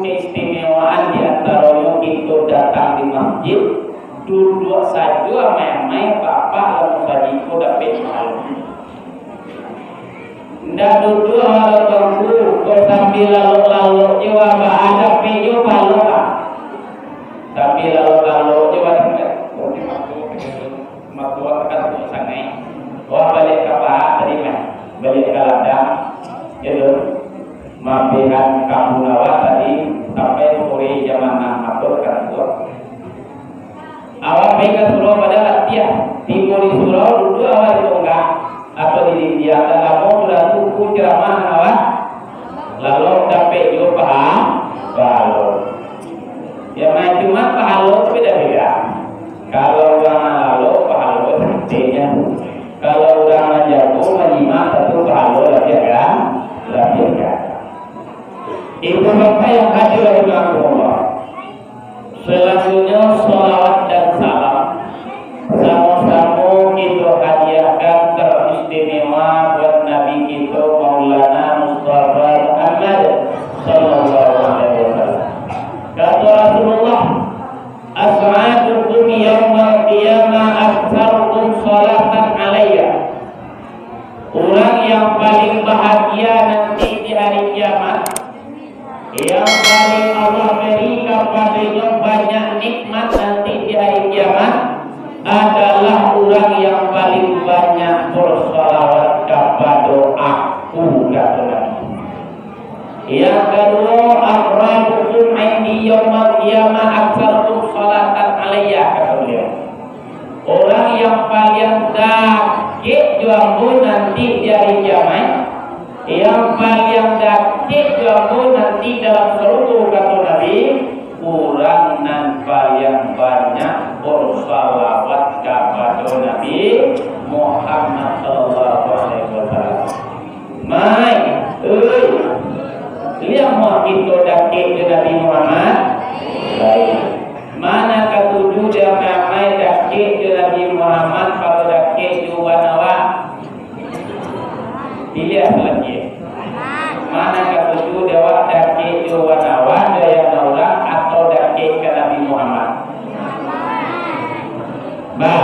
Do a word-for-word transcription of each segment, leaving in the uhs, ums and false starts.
Keistimewaan di antaronyo kito datang di masjid, duduak sajo amai-amai, bapak lamun sajiko dapek pahalo. Ndak duduak awak tuangku, kok sambia lalok-lalok jo, wah, baa dapek jo pahalo, Pak. Sambia lalok-lalok jo, wah, dapek. Mako, kan tu sangai. Wah, baliak ka paha tadi mah. Baliak ka ladang. Itu. Mampihan kampung awak tadi sampai sore jam anam, mako kan tu. Awak pai ka surau pada latiah. Tibo di surau, duduak awak di tongga atau di dindiang. Dak lamo sudah tu, ku ceramah awak. Lalok dapek juo paha-, pahalo. Yo, mah, cuma pahalo tu beda-beda. Kalau urang nan lalok, pahalo saketeknyo. Kalau urang nan jago, manyimak, tantu pahalo labiah ga-, labiah gagah. Ibu bapak yang hadir rahimakumullah. Selanjutnya, salawat dan salam samo-samo kito hadiahkan teristimewa buat Nabi kito Maulana Mustafa Muhammad sallallahu alaihi wasallam. Kata Rasulullah, "As'adukum yaumal qiyamah aktsarukum salatan alayya." Urang yang paling bahagia nanti di hari kiamat, yang paling Allah beri kapadonyo banyak nikmat nanti di hari kiamat, adalah urang yang paling banyak bersalawat kapado Aku, kato Nabi. Yang kaduo, "Aqrabukum indi yaumal qiyamah aktsarukum salatan alayya," kato beliau. Urang yang paliang dakek jo Ambo nanti di ari kiamaik, yang paliang dakek jo Ambo nanti dalam sarugo, kato Nabi, urang nan paliang banyak bersalawat kapado Nabi Muhammad sallallahu alaihi wasallam. Mai, oi. Liek mah kito dakek jo Nabi Muhammad? Baik. Ma nan katuju dek amai-amai dakek jo Nabi Muhammad, pado dakek jo wan awak? Piliah salanjuik. Ma nan katuju dek awak dakek jo wan awak, jo ayah urang, atau dakek ka Nabi Muhammad? Ba.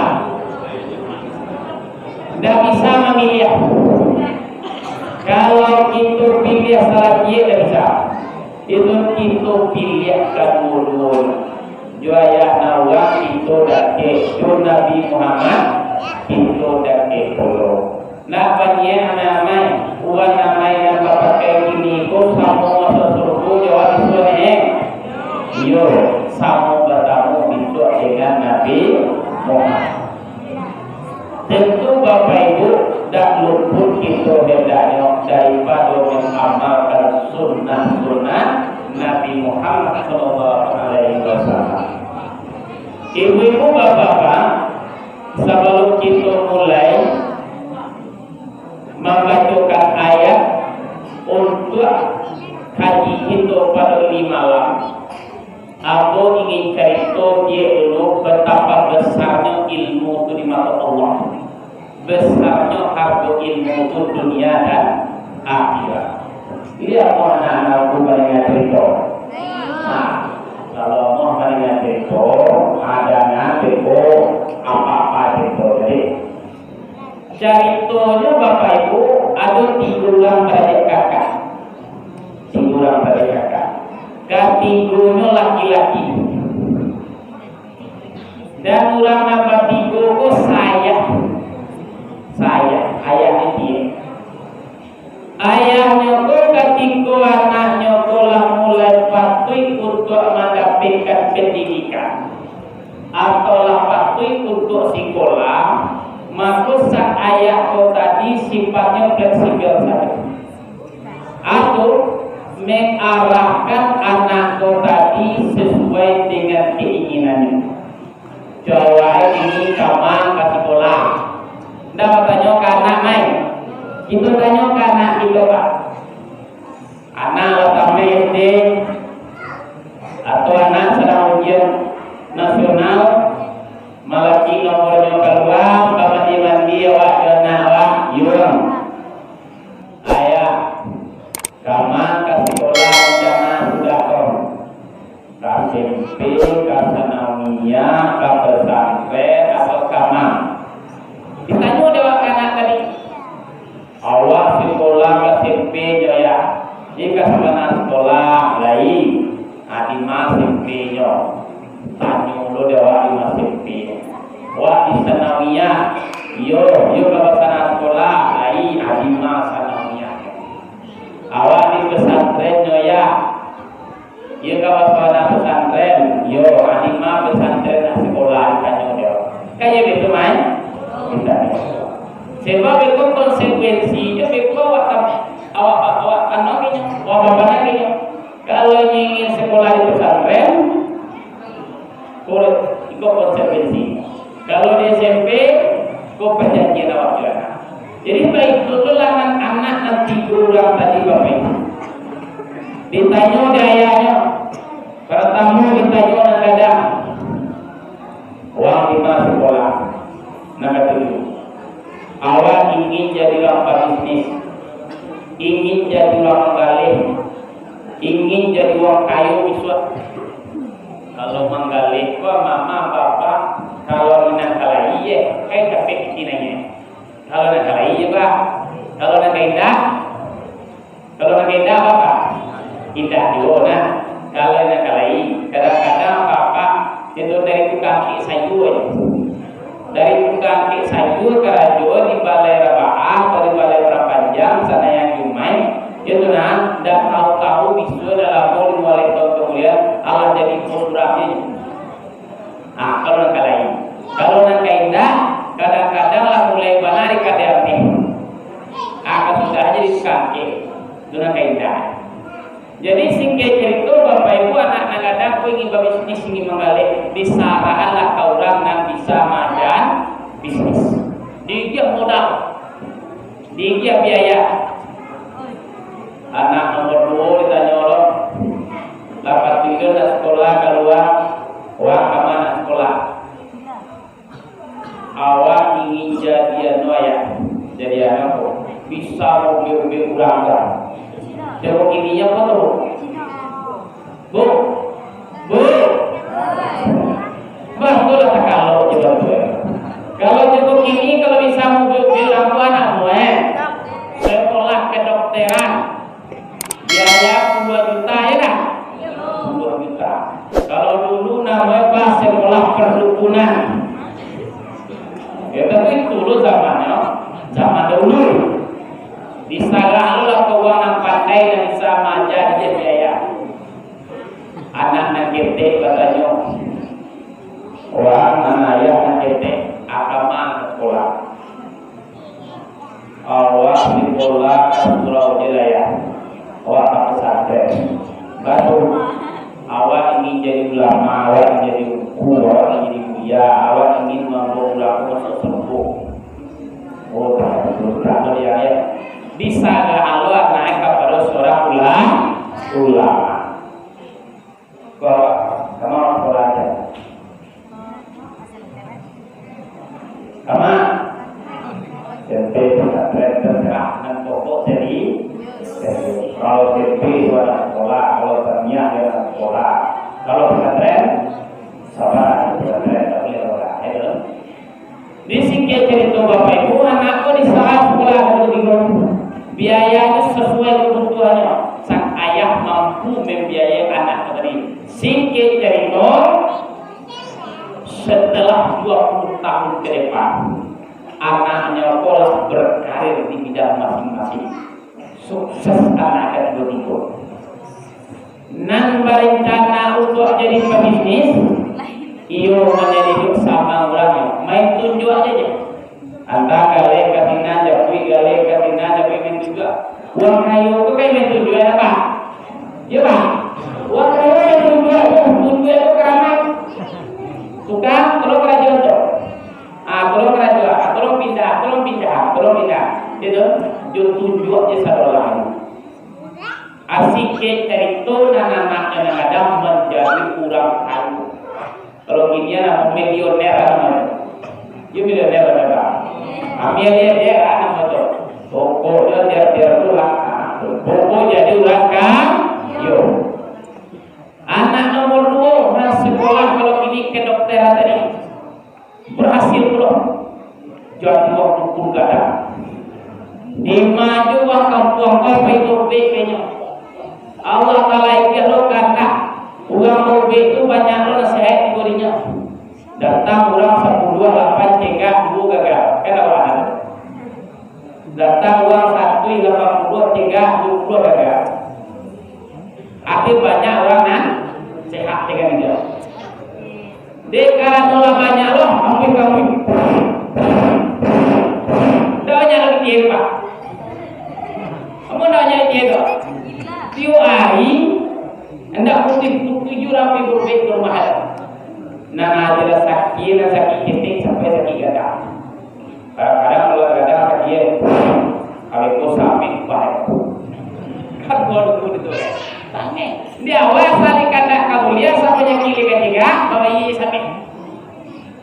Ndak bisa mamiliah. Kalau kito piliah salanjuik, ndak bisa. Itu kito piliah kaduo-duonyo. Jo ayah urang kito dakek, jo Nabi Muhammad kito dakek pulo. Ndak baniaik amai-amai, wan amai nan bapakai kini ko samo masuak sarugo jo awak bisuak ni, eh? Iyo, samo batamu bisuak dengan Nabi Muhammad. Tentu, Bapak Ibu, dak luput kito hendaknyo daripado mangamalkan sunnah-sunnah Nabi Muhammad sallallahu alaihi wasallam. Ibu-ibu, bapak-bapak, sabalum kito mulai mambacokan ayat untuak kaji kito pado ari malam, ambo ingin carito ciek dulu, batapa besarnyo ilmu tu di mato Allah, besarnyo hargo ilmu tu dunia dan akhirat. Liek mah anak-anak tu mandanga carito. Nah, kalau mah mandanga carito, mandanga carito, apa-apa carito. Jadi, caritonyo, Bapak Ibu, ado tigo urang baradik kakak. Tigo urang baradik kakak. Katigonyo laki-laki. Dan urang nan batigo ko sayah. Sayah, ayahnyo ciek. Ayahnyo ko, katiko anaknyo ko lah mulai patuik untuak mandapekkan pandidikan, atau lah patuik untuak sikolah, mako, sang ayah ko tadi sifatnyo fleksibel sajo, atau mengarahkan anak ko tadi sesuai dengan keinginannyo. Cubo wae kini kama ka sikolah. Ndak batanyo ka anak, mai. Kito tanyo ka anak kito, Pak. Anak lah tameh S D, atau anak sadang ujian nasional, malaki nomornyo kalua, bamandi-mandi awak jo anak awak, yuang. Ayah, kama ka sikolah rencana sudah ko. Ka sanawiyah, ka pesantren, atau ka ma? Ditanyo dek awak ka anak tadi, "Awak sikolah ka S M P nyo, Yah?" "Di ka sabana sikolah, lai." "Ah, di ma S M P nyo?" Tanyo lo dek awak di ma S M P nyo. "Awak di sanawiyah." "Iyo, iyo ka basana sikolah, lai." "Ah, di ma sanawiyah nyo?" "Awak di pesantren nyo, Yah?" "Iyo ka basana pesantren." "Iyo." "Ah, di ma pesantren nan sikolah?" Ditanyo dek awak. Kan iyo baitu, Mai? Ditanyo. Sebab itu konsekuensinyo, beko awak tam-, awak, awak anu inyo, awak babanangi inyo. Kalau inyo ingin sekolah di pesantren, ko-, iko konsekuensi. Kalau di S M P, ko perjanjian awak jo anak. Jadi, baitulah nan anak nan tigo urang tadi, Bapak Ibu. Ditanyo dek ayahnyo, partamo ditanyo nan gadang, "Awak di ma sikolah?" Nan katuju, "Awak ingin jadi urang pabisnis, ingin jadi urang manggaleh, ingin jadi urang kayo bisuak." Kalau manggaleh ko, mama, bapa, kalau indak kalai, eh, kai capek kito nyo. Kalau nan kalai, eh, Pak. Kalau nan ka indak, kalau nan ka indak, apo, Pak? Indak juo, nah. Kalau nan kalai, kadang-kadang, Pak, itu dari tukang kek sayur aja. Dari tukang kek sayur karajo di Balai Rabaah atau di Balai Padang Panjang, Senayan, Jumaik, itu nah, ndak tahu-tahu bisuak dalam limo baleh taun kamudian, alah jadi bos urang nyo. Ah, kalau nan ka lain. Kalau nan ka indak, kadang-kadang lah mulai bana di kadai ameh. Ah, kasudahan jadi tukang kek. Itu nan ka indak. Jadi, singkek carito, Bapak Ibu, anak nan gadang ko ingin babisnis, ingin manggaleh, disarahanlah ka urang nan bisa maaja bisnis. Diagiah modal, diagiah biaya. Anak nomor duo ditanyo lo, "Lah patuikkan nak sikolah kalua, awak ka ma nak sikolah?" "Awak ingin jadi anu, Ayah." "Jadi anu apo?" "Bisa maubek-ubek urang, Bang." "Jago kini apo tu?" "Bu, bu." Bah, tu lah takalok jo tu, eh. Kalau jago kini, kalau bisa maubek-ubek urang tu, anakmu, eh. Sekolah kedokteran. Biaya puluah juta, ya dah? Puluah juta. Kalau dulu namonyo pas sekolah perdukunan. Ya, tapi dulu zamannyo, zaman dahulu. Disarah lo lah ka urang nan pandai, nan bisa maaja, diagiah biaya. Anak nan ketek batanyo, "Wah, nan ayah nan ketek, a ka ma sikolah?" "Awak sikolah ka surau je lah, Yah. Awak ka pesantren." "Batua. Awak ingin jadi ulama, awak ingin jadi ungku, awak ingin jadi buya, awak ingin mambaok urang ko masuak sarugo." Oh, tak, tak, tak, tak, ya, ya. Disarah lo anak kapado surang ula-, ulama. Ko, ka ma sikolah aja? Ka ma? S M P, pesantren, terserah, nan pokok jadi. Kalau S M P itu anak sekolah, kalau taniah dia anak sekolah, kalau pesantren, sabar, pesantren tak boleh orang, ya, betul? Di singkek carito, Bapak Ibu, anak ko disarah sikolah dulu di rumah. Biayanyo sasuai kabutuhannyo. Sang ayah mampu mambiayai anak ko tadi. Singkek carito, setelah dua puluh tahun ke depan, anaknyo ko lah berkarir di bidang masing-masing. Sukses anak katigo-tigo. Nan barencana untuak jadi pabisnis, iyo manjadi duit sama urang, main tunjuak aja. Antah galeh ka sinan, japuik, galeh ka sinan, japuik, main tunjuak. Urang kayo tu kan main tunjuak, ya, Pak? Ya, Pak? Urang kayo main tunjuak tu, tunjuak tu karajo. Tukang, tolong karajo tu. Ah, tolong karajo, ah, tolong pindah, tolong pindah, tolong pindah. Gitu. Jo tunjuak je sadolah. Asik kek carito nan anaknyo nan gadang manjadi urang kayo. Kalau kini namo milioner namonyo. Iyo milioner namonyo, Bang. Ah, miliarder namo tu. Pokoknyo miliarder tu lah. Ah, pokok jadi urang kayo. Anak nomor duo, masuk Allah Taala ikian lo kandak. Urang baubek tu banyak lo nasihat diberinyo. Datang urang sapuluah lapan cegak duo gagal. Kan awak ada. Datang urang satu lapan puluah cegak duo puluah gagal. Akhir banyak urang nan sehat dengan dia. Dek karano lah banyak lo, hampir kawin. Ndak banyak lagi dia, Pak. Kamu ndak banyak dia tu. Tiok hari, ndak putih putih ju ramai berubah ke rumah ada. Nah, adalah sakit, nah sakit ketek sampai sakit gadang. Kadang-kadang kalau gadang sakit, kalau itu sampai bahaya. Kan gua dulu itu. Sampai. Di awal sekali kandak kamu lihat sama yang kiri ketiga, bawa iya sampai.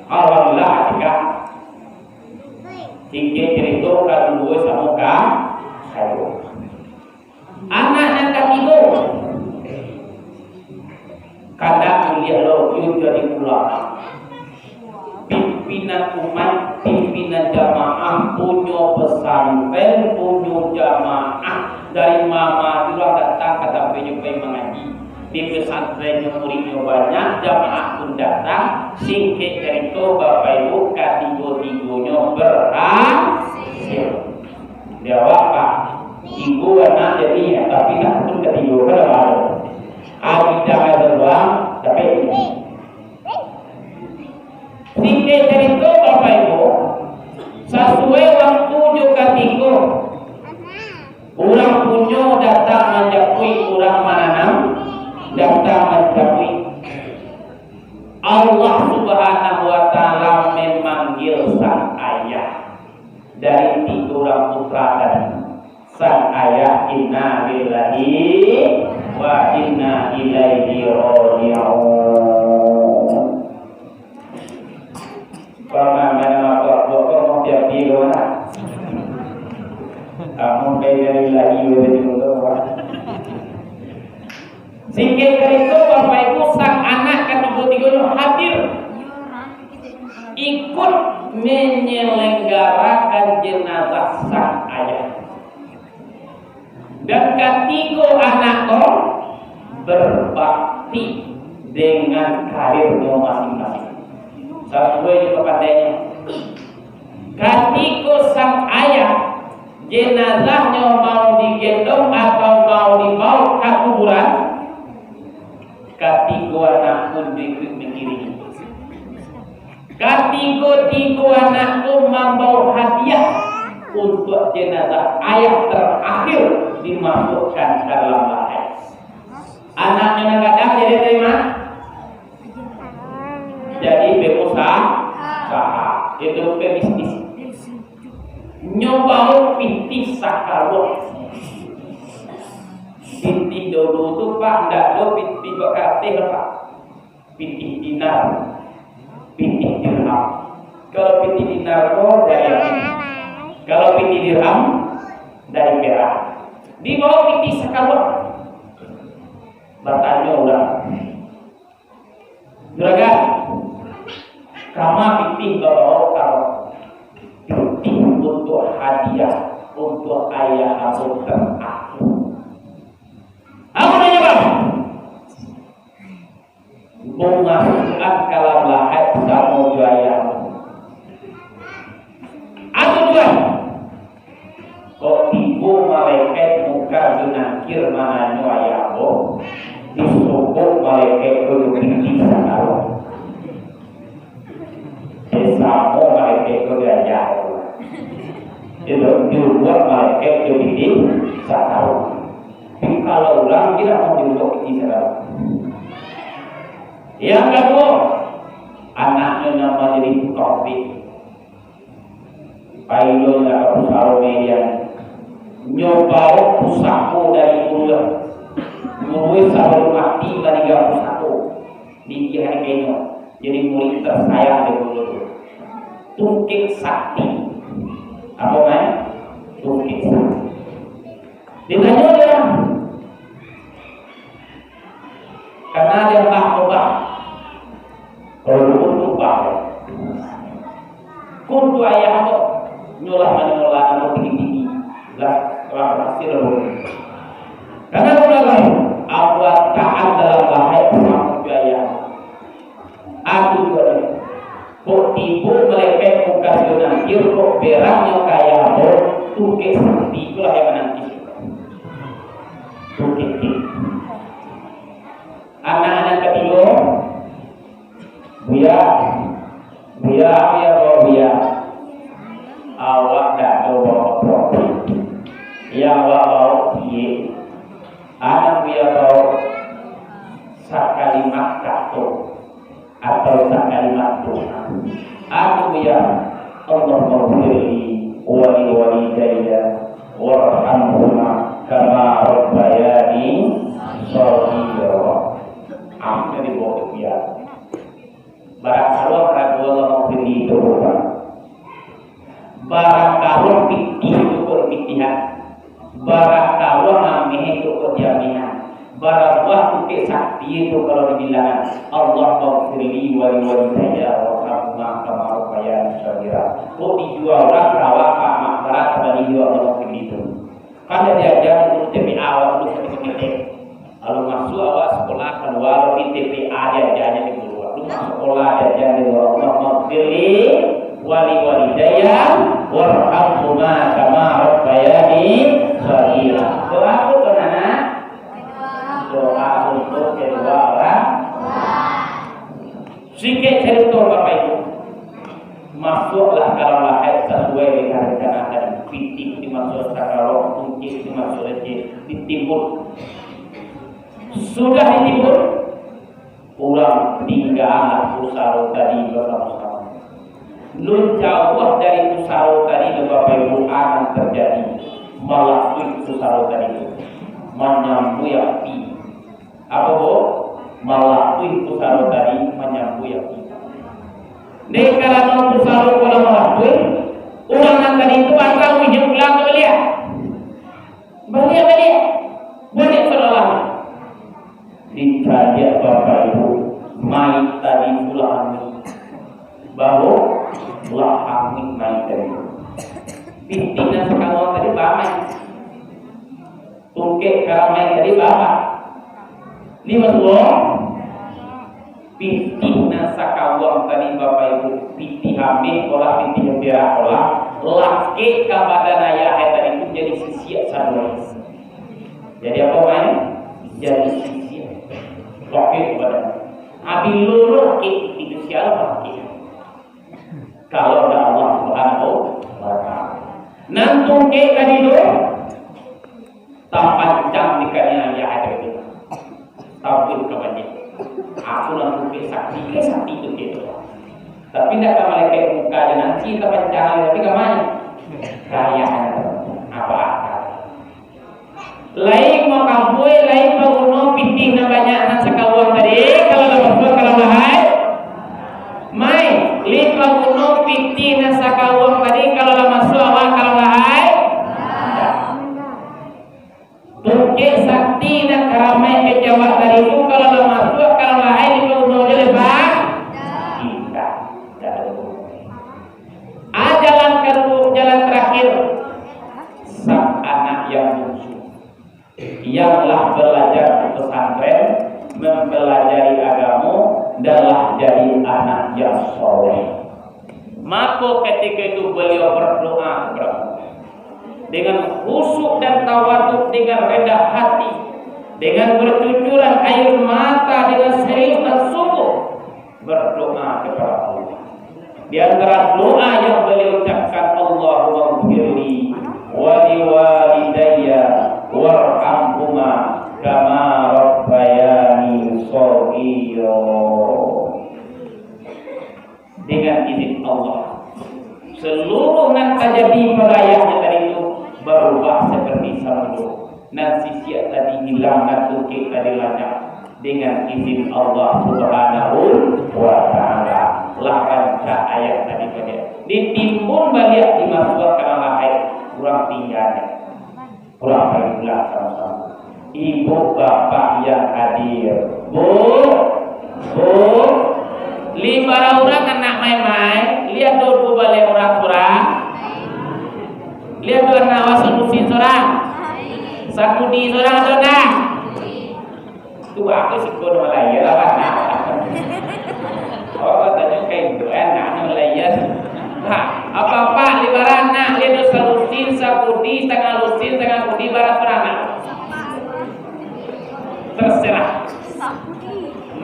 Alhamdulillah, tiga. Singkek cerita, ka dulu samo ka kayo. Anak nan katigo, kandak kuliah lo, iyo jadi ulama. Pimpinan umat, pimpinan jamaah, punyo pesantren, punyo jamaah. Dari ma-ma tu lah datang ka tampeknyo pai mangaji. Di pesantrennyo muridnyo banyak, jamaah pun datang. Singkek carito, Bapak Ibu, katigo-tigonyo berhasil. Di awak, Pak, tigo anak jadi, ya, tapi tak pun katigo, kan ada. Adi jangan berbuang, tapi ini. Singkek carito, Bapak Ibu, sasuai waktu jo katiko, urang punyo datang manjapuik, urang mananam datang manjapuik. Allah Subhanahu wa Ta'ala memanggil sang ayah dari tigo urang putra tadi. Sang ayah, inna lillahi wa inna ilaihi raji'un. Pamahaman apa buat kau mau tiap-tiap kau nak? Kamu kayak dari lagi, dari dulu, Pak. Singkek carito, Bapak Ibu, sang anak katigo-tigonyo hadir, ikut menyelenggarakan jenazah sang ayah. Dan katigo anak ko berbakti dengan karirnyo masing-masing. Sasuai jo kapandeannyo. Katiko sang ayah, jenazahnyo mau digendong atau mau dibaok ka kuburan, katigo anak pun ikut mangiringi. Katigo-tigo anak tu mambaok hadiah untuak jenazah ayah terakhir dimasukkan ka dalam lahai. Anaknyo nan gadang jadi tarimo? Jadi pengusaha, usaha. Itu pebisnis. Nyo baok pitih sakaruang. Pitih dulu tu, Pak, ndak ado pitih bakatih, Pak. Pitih dinar, pitih dirham. Kalau pitih dinar ko dari emas. Kalau pitih dirham dari perak. Dibaok pitih sakaruang. Batanyo urang, "Juragan, kama pitih babaok?" "Kalau pitih untuak hadiah untuak ayah ambo terakhir." Apo nyo, Bang? Masukan ka dalam lahai samo jo ayah. Ado juo. Kok tibo malaikat Mungkar jo Nakir mananyo ayah ko, disogok malaikat ko jo pitih sakaruang. Samo malaikat ko jo ayah ko. Itu dibuek malaikat jo pitih sakaruang. Tapi kalau urang tidak mau dibuek pitih sakaruang. Yang kaduo, anaknyo nan manjadi tukang pik. Pailonyo ka pusako media. Nyo baok pusako dari guru. Guru sabalun mati maningga pusako. Digiah di inyo. Jadi murid tersayang di guru tu. Tungkek sakti. Apo, Mai? Tungkek sakti. Ditanyo dia, karena dia mbah ko, Bah. Kalau dulu tu, Bah. Kuntu ayah ko, nyolah manyolah anu tinggi-tinggi. Lah, lah berhasil dulu. Bia, bia, bia, bia. Awak dak ado bawa profit. Yang awak bawa ciek. Anak bia bawa sakalimat kato atau sakalimat doa. Anu ya, Allahummaghfirli wa liwalidayya warhamhuma kama rabbayani shaghira. Amin, dibawa dia. Barakaruang ragu Allahummaghfirli itu, Pak. Barakaruang pitih itu kok dipitihan. Barakaruang ameh itu kok diamehan. Barabuah tukek sakti itu kalau dibilangan. Allahummaghfirli wa liwalidayya warhamhuma kama rabbayani shaghira. Kok dijual urang karawak Pak Mak, bara tabali juo Allahummaghfirli itu. Kan diaja guru T P A awak dulu ketek-ketek. Lalu masuk awak sekolah, kalua di T P A diajanyo di guru. Lalu masuk sekolah diajanyo di guru. Allahummaghfirli wa liwalidayya warhamhuma kama rabbayani shaghira. Doa apa tu, anak? Doa untuk kedua orang. Singkek carito, Bapak Ibu. Masuaklah ka dalam lahaik sasuai dengan rencana tadi. Pitih dimasuak sakarok, tungkek dimasuak lecek, ditimbun. Sudah ditimbun, urang tinggalah pusaro tadi basamo-samo. Nun jauah dari pusaro tadi, Bapak Ibu, a nan tarjadi, malakuik pusaro tadi tu, manyambuik api. Apo, Bu? Malakuik pusaro tadi manyambuik api. Dek karano pusaro ko lah malakuik, urang nan tadi tu antang ujian pulang tu baliak. Baliak, baliak. Baliak sadolah. Dicaliak Bapak Ibu, mayik tadi pulang hanguik. Baru lah hanguik mayik tadi. Pitih nan sakaruang tadi bamai. Tungkek karamaik tadi bara? Limo suok. Pitih nan sakawang tadi, Bapak Ibu, pitih ameh ko lah, pitih pirak ko lah, lakek ka badan ayah tadi tu jadi sisiak sadolah. Jadi apo, Mai? Jadi sisiak. Lakek ka badan. Abih luruk kek itu, sia nan lakek? Kalau ndak Allah Subhanahu wa Ta'ala. Nan tungkek tadi tu, tapancang di kaniang ayah tadi tu. Tabuih ka baliak. Aku nan tungkek sakti, sakti tu gitu. Tapi ndak ka malaikat muka je nanti tapancang, tapi ka ma? Ka ayah. Apa akal? Lai makabuih, lai paguno pitih nan banyak nan sakawang tadi, kalau lah masuak ka dalam lahai. Mai, lai paguno pitih nan sakawang tadi, kalau lah masuak awak ka dalam lahai. Tungkek sakti nan karamaik kecek awak tadi tu, kalau lah masuak ka dalam lahai, lai paguno je lai, Pak? Indak, indak ado. Ah, jalan kaduo, jalan terakhir, sang anak yang bungsu, yang lah balajar di pesantren, mempelajari agamo, dan lah jadi anak yang soleh. Mako, ketika itu beliau berdoa kepada Allah dengan khusyuk dan tawaduk, dengan rendah hati, dengan bercucuran air mata, dengan serius dan sungguh berdoa kepada Allah. Di antara doa yang beliau ucapkan, "Allahummaghfirli wa liwalidayya warhamhuma kama rabbayani shaghira." Dengan izin Allah, seluruh nan tajadi pada ayahnya tadi tu barubah seperti samula. Nan sisiak tadi hilang, nan tungkek tadi lanyap. Dengan izin Allah Subhanahu wa Ta'ala, lah rancak ayah tadi baliak. Ditimbun baliak, dimasuak ka dalam lahai, urang tingga. Urang pai pulang samo-samo. Ibu bapak yang hadir. Bu, bu, lai bara urang anak Mai-Mai, lai ado duo baleh urang surang. Lai ado anak awak Sanusi surang. Sakudi surang ado ndak? Tu aku siko nyo malaya lah, Pak. Awak tanyo ka induak, eh, anak nyo malaya. Ha, apak-apak, lai bara anak, lai ado salusin, sakudi, satangah lusin, satangah kudi, bara surang anak. Terserah.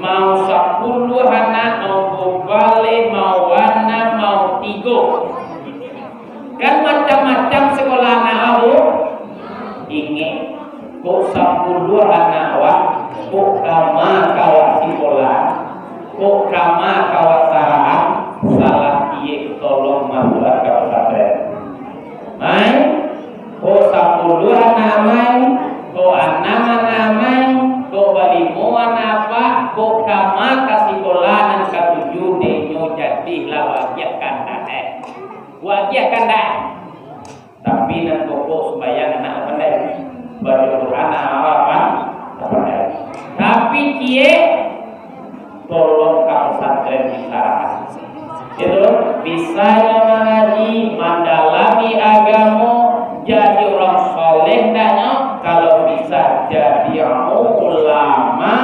Mau sapuluah anak, mau babaleh, mau anam, mau tigo. Kan macam-macam sekolah anak awak. Ingek, kok sapuluah anak awak, kok kama ka awak sikolah, kok kama ka awak sarahan, salah kiyek tolong masuak ka pesantren. Mai, kok sapuluah anak amai, kok anam anak amai, kok balimo anak apak, kok kama ka sikolah nan katuju, dek nyo jadilah wagiah kandak, eh. Wagiah kandak. Tapi nan pokok sumbayang anak pandai. Baco Quran anak awak pan-, pandai. Tapi kiyek, tolong ka pesantren disarahan. Itu, bisanyo mangaji, mandalami agamo, jadi urang soleh ndaknyo, kalau bisa jadi ulama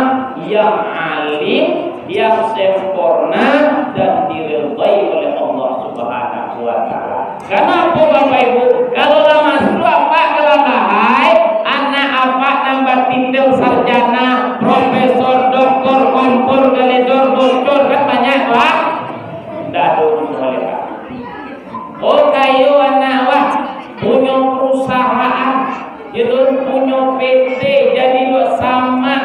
yang alim, yang sempurna dan diridai oleh Allah Subhanahu wa Ta'ala. Karena apo, Bapak Ibu? Kalau lah masuak apak ka lahai, anak apak nan batitel sarjana, profesor, doktor, kompor, galedor, bocor, kan banyak tu, ah? Ndak ado gunonyo, ah. Oh, kayo anak awak, punyo perusahaan, gitu, punyo P T, jadi duo sama,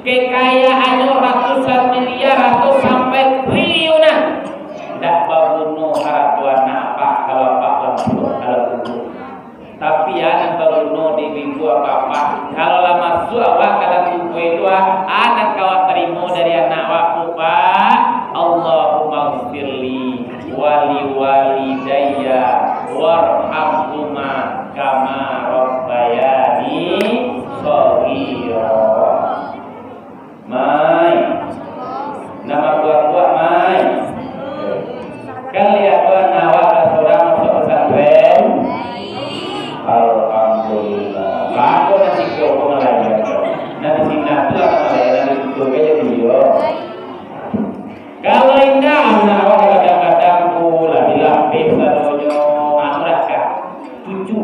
kekayaannyo ratusan miliar atau sampai triliunan. Ndak baguno harato anak apak, kalau apak langsung kalau kubur. Tapi, ah, nan baguno di ibu apak-apak, kalau lah masuak awak ka dalam kubur itu, ah, ah, nan ka awak tarimo dari anak awak tu, Pak, Allahumma ghfirli wa liwalidayya warhamhuma kama rabbayani shaghira. Mai. Nan bakuak-kuak, mai. Kan liek tu anak awak lah surang masuak pesantren? Alhamdulillah. Bagus nan siko ko malayan tu. Nan di sinan tu lah malayan, nan di situ kan jadi iyo. Kalau indak, anak awak kadang-kadang tu lah dilapeh sadonyo, amrah ka cucu.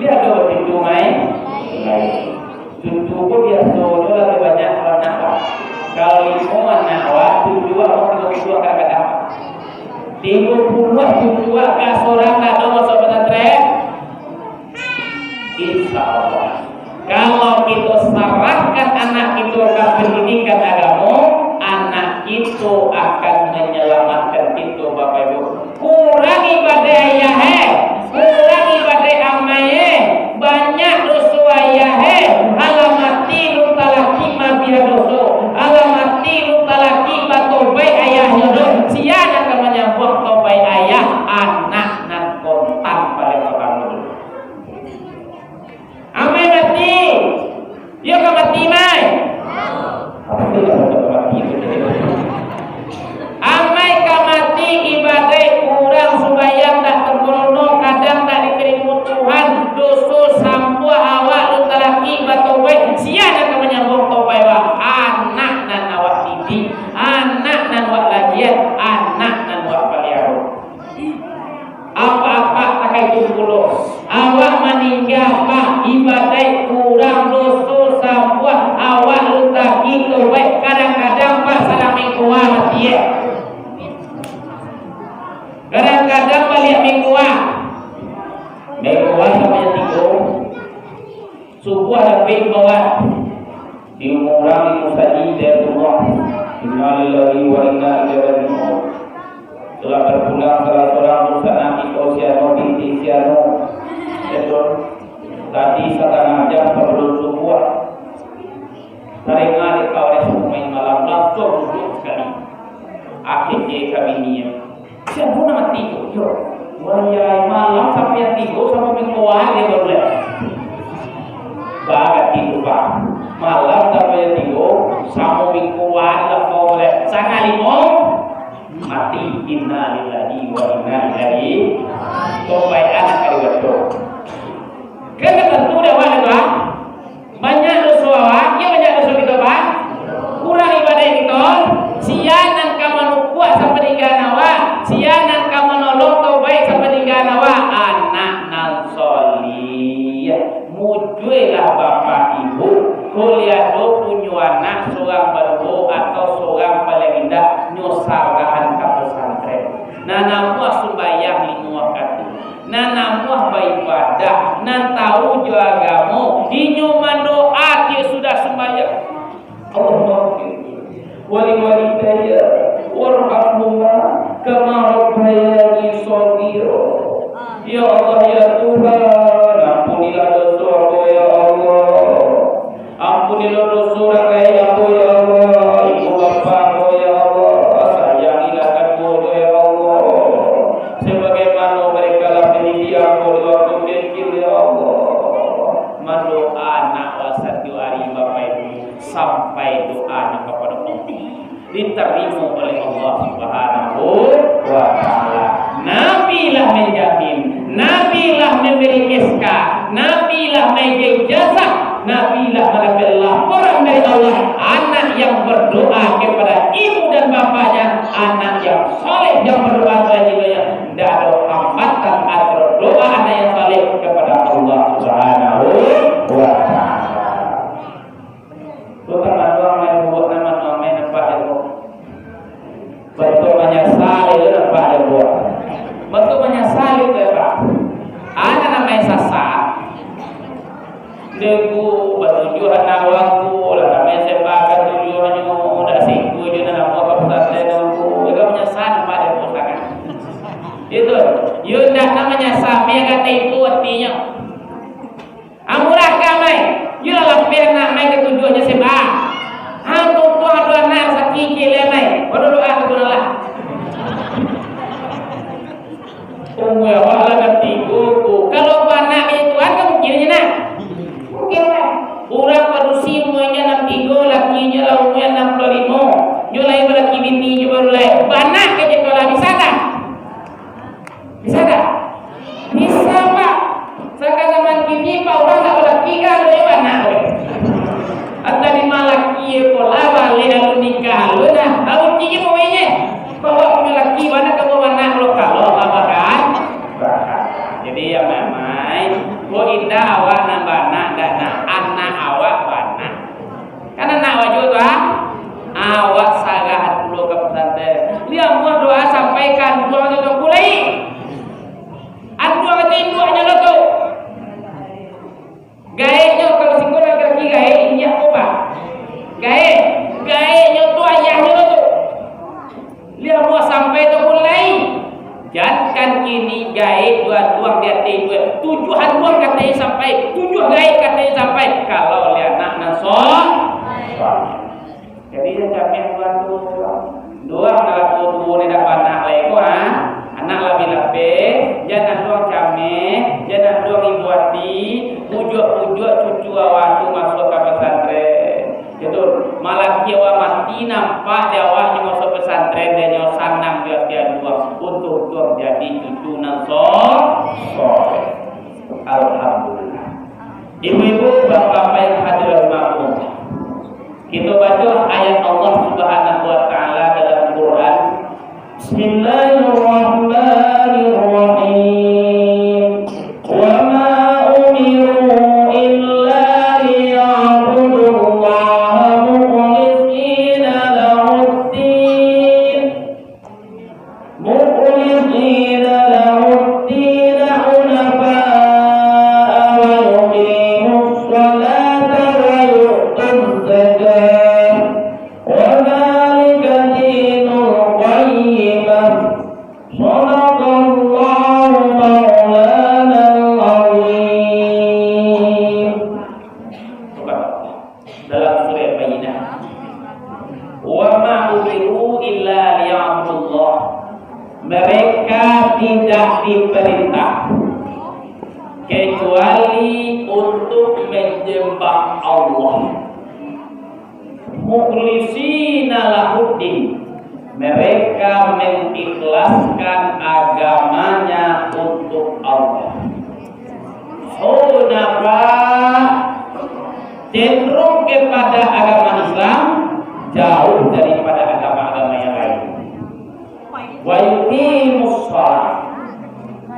Liek ado cucu main? Lain. Cucu ko biasonyo labiah banyak kalau anak awak. Kalau limo anak awak, cucu awak tigo puluah kadang-kadang. Tigo puluah cucu awak ka surang ado masuak pesantren? Insya Allah. Kalau kito sarahkan anak kito ka pendidikan agamo, anak kito akan menyelamatkan kito, Bapak Ibu. Kurang ibadaik ayah e, kurang ibadaik amai e, banyak doso ayah e, alah mati lun talaki mabiah doso, alah mati lun talaki batobaik ayahnyo doh, sia nan ka manyambuang tobaik ayah, anak nan kontan paliang partamo dulu. Amai mati, iyo ka mati, Mai? Amai ka mati, ibadaik kurang, sumbayang tak sempurno, kadang tak ditarimo Tuhan, doso sambuah awak lun talaki batobaik, sia nan ka manyambuang tobaik awak? Anak nan awak didik, anak nan awak lahian, anak nan awak paliaro. Apak-apak takah itu pulo, awak maningga, Pak, ibadaik kurang, doso sambuah, awak lun talaki tobaik, kadang-kadang, Pak, sadang mingkoa mati e. Kadang-kadang baliak mingkoa. Mingkoa sampai jam tigo. Subuah dapek imbauan. Di urang di musajik Hidayatullah. Innalillahi wa inna ilaihi raji'un. Telah terpulang salah seorang dunsanak iko si anu binti si anu. Betul. Tadi satangah jam sabalun subuah, taringa dek kawan e, samain malam, langsuang duduak sakali. Akhirnyo kami niaik. Sia nan mati tu? Iyo. Wayai, malam sampai jam tigo, samo mingkoan dia baru lewat. Bagak tigo, Pak. Malam sampai jam tigo, samo mingkoan lah kau lewat. Satangah limo, mati. Innalillahi wa inna ilaihi. Tobaik anak kali batul. Kena tentu dah, Pak, dah, Pak. Banyak doso awak, iyo banyak doso kito, Pak. Kurang ibadaik kito, sia nan ka manukuak sapaninggaan awak, sia nan ka manolong tobaik sapaninggaan awak, anak nan solih. Waliwalidayya warhamhuma kama rabbayani shaghira. Ya Allah, ya Tuhan, ampunilah doso ambo, ya Allah. Ampunilah doso urang lain ambo, ya Allah. Ibu bapa ambo, ya Allah, sayangilah kaduonyo, ya Allah. Sabagaimano mereka lah mandidik ambo di waktu kecil, ya Allah. Mandoa anak awak satiok ari, Bapak Ibu, sampai doa anak kapado Allah ditarimo oleh Allah Subhanahu wa Ta'ala. Nabi lah manjamin, Nabi lah mambari S K, Nabi lah maijazah, Nabi lah mandapek laporan dari Allah, anak yang berdoa kepada ibu dan bapaknya, anak yang saleh yang berdoa kepada ibunya, indak ado hambatan antaro doa anak yang saleh kepada Allah Subhanahu wa Ta'ala. Tu taman urang main bubuak, nama namai nampak dek ko. Bantuak manyasal itu nampak dek ko. Bantuak manyasal itu, ya, Pak. Anak namai sasat. Dek ko, batujuah anak urang tu, lah namai sembah katujuahnyo, dak singkua jo nan amuah ka pasantren tu. Dek ko manyasal nampak dek ko sangat. Itu, yo ndak nak manyasal, biar ka taibo atinyo. Amurah ka mai, yo lah lapeh anak mai katujuahnyo sembah. Ha, tutuah ado anak sakik kile mai, baru doa ka Tuhan lah. Umua awak lah katigo ko. Kalau baanak ka Tuhan, ka mungkin nyo nak? Mungkin lah. Urang padusi umuanyo anam tigo, lakinyo lah umua anam puluah limo. Nyo lai balaki bini jo baru lai. Baanak ka jiko lah, bisa dak? Bisa dak? Bisa, Pak. Saka zaman kini, Pak, urang ndak balaki ka, ado jo baanak, weh. Antah di malaki, ko lah, baleh alun nikah, alun dah. Tahu kini, weh, ye. Bawa punyo laki, bana ka bawa anak, lo, kalau, apa kan? Jadi, yang mamai, ko indak awak nan baanak, dak nak anak awak baanak. Kan anak awak juo tu, ah? Awak sarahan pulo ka pasantren. Liamuah doa sampai ka anduang tu, Tuangku, lai. Anduang tu induaknyo lo tu. Gaeknyo, kalau siko laki-laki gaek, inyak ko, Pak. Gaek. Gaeknyo tu ayahnyo lo tu. Liamuah sampai tu pun lai. Jankan kini gaek jo anduang di ateh induak. Tujuah anduang katai sampai, tujuah gaek katai sampai. Kalau lai anak nan so-, jadi, jan capek anduang tu. Anduang lah tuo-tuo, indak baanak lai ko, ha? Anak lah bi lapeh, jan anduang cameh, jan anduang ibo ati, pujuak-pujuak cucu awak tu masuak ka pasantren. Itu, malaki awak mati nampak di awaknyo masuak pasantren, dek nyo sanang jo ati anduang, untuang-untuang jadi cucu nan so-, soleh. Alhamdulillah. Ibu-ibu, bapak-bapak yang hadir rahimakumullah. Kita baca ayat Allah Subhanahu wa Ta'ala dalam Quran. Bismillahirrahmanirrahim. Wa ma umiru illa liya'budullaha mukhlisina lahuddin. مخلصين له الدين حنفاء ويقيموا الصلاة ويؤتوا الزكاة وذلك دين القيمة. صدق الله مولانا العظيم. Dalam surah Bayyinah, "Wa ma umiru illa liya'budullah." Mereka tidak diperintah kecuali untuk menyembah Allah. Mukhlisina lahuddin, mereka mengikhlaskan agamanya untuk Allah. Hunafa, cenderung kepada agama Islam, jauh daripada agama-agama yang lain. Wa yuqimus shalah,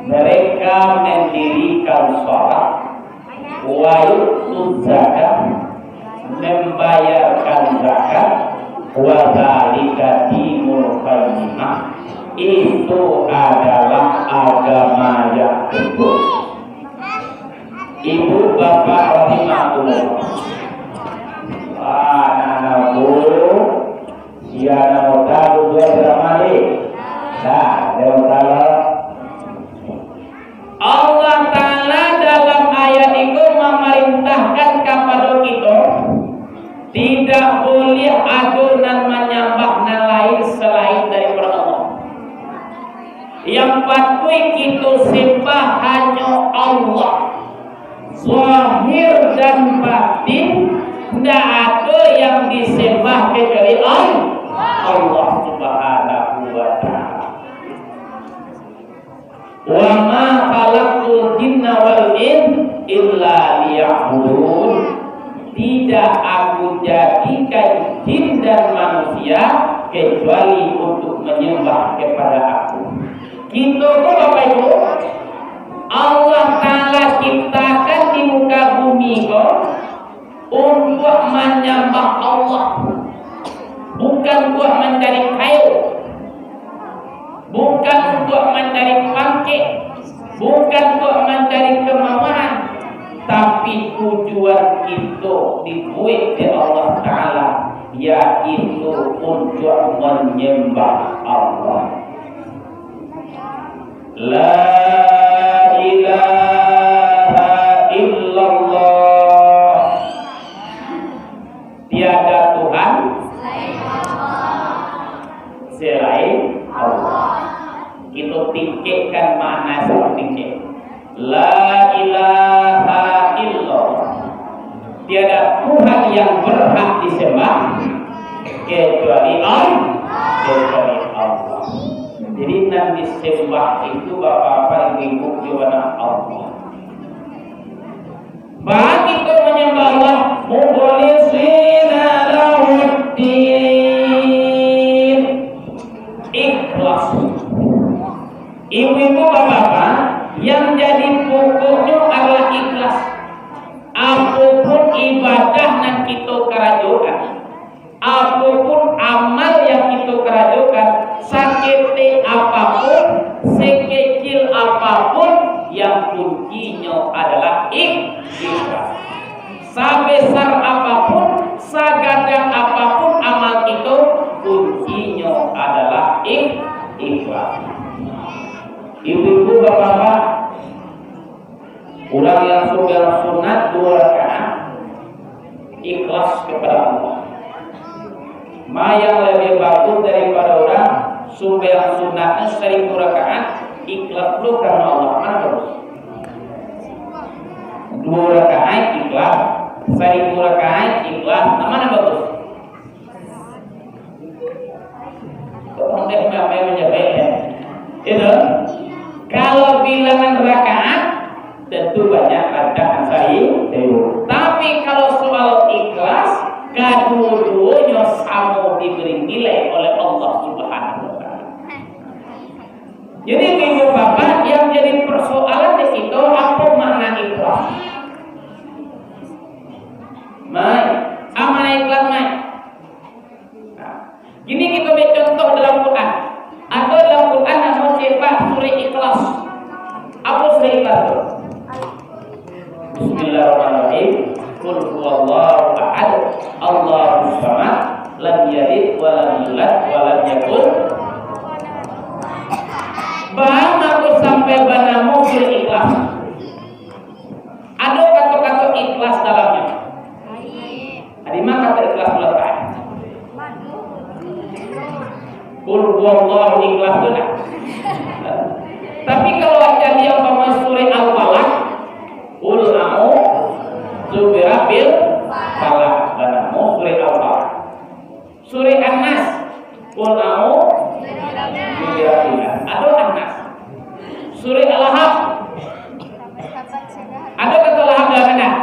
mereka mendirikan salat. Wa yu'tuz zakat, membayarkan zakat. Wa dzalika dinul qayyimah, itu adalah agama yang betul. Ibu bapak rahimakumullah. Wah, anak-anakku, Tidak boleh ado nan manyambah nan lain salain daripado Allah. Yang patuik kito sembah hanyo Allah. Zahir dan batin, ndak ado yang disembah kecuali Al-, Allah Subhanahu wa Ta'ala. "Wa ma khalaqtul jinna wal insa illa liya'budun." Tidak Aku jadikan jin dan manusia kecuali untuk menyembah kepada Aku. Kito ko, Bapak Ibu, Allah Ta'ala ciptakan di muka bumi ko untuak manyambah Allah, bukan untuak mancari kayo, bukan untuak mancari pangkek, bukan untuak mancari kamawahan, tapi tujuan kito dibuek dek Allah Ta'ala, yaitu untuak manyambah Allah. La ilaha illallah. Tiada Tuhan selain Allah. Kito tingkekkan makna satu tingkek. La ilaha illallah. Tiada Tuhan yang berhak disembah kecuali Allah, kecuali Allah. Jadi, nan disembah itu, Bapak-bapak, Ibu-ibu, cuma Allah. Bagi kito manyambah Allah, mukhlishina lahuddin, ikhlas. Ibu-ibu, bapak-bapak, yang jadi pokoknyo adalah ikhlas. Apopun ibadah nan kito karajokan, apopun amal yang kito karajokan, saketek apapun, sekecil apapun, yang kuncinyo adalah ikh-, ikhlas. Sabesar apapun, sagadang apapun amal kito, kuncinyo adalah ikh-, ikhlas. Ibu-ibu, bapak-bapak, urang yang sumbayang sunat duo rakaat, ikhlas kepada Allah. Ma yang lebih bagus daripada urang sumbayang sunatnyo saribu rakaat, ikhlas pulo karano Allah? Mana bagus? Duo rakaat ikhlas, saribu rakaat ikhlas, nah, mana bagus? Tolong deh, main-main menjawab, ya. Itu. Kalau bilangan rakaat, tentu banyak rakaat sari-, saribu. Tapi kalau soal ikhlas, kaduo-duonyo samo diberi nilai oleh Allah Subhanahu wa Ta'ala. Jadi, ibu bapak, yang jadi persoalan di situ, apa makna ikhlas? Mai, apa makna ikhlas, mai? Nah, kini kito ambil contoh dalam Quran. Ado dalam Quran namo surah, surah Ikhlas. Apo surah Ikhlas tu? Bismillahirrahmanirrahim. Qul huwallahu ahad, Allahus samad, lam yalid wa lam yulad wa lam yakul. Baa mangko sampai banamo surah Ikhlas? Ado kato-kato ikhlas dalamnyo. Di ma kato ikhlas talatak? Qul huwallahu ikhlas tu nah. Tapi kalau aja dia umpama surah Al-Falaq, Qul a'udzu birabbil falaq, dan namo surah Al-Falaq. Surah An-Nas. Qul a'udzu birabbin nas. Ado An-Nas. Surah Al-Lahab. Ado kato Lahab dalam An-Nas?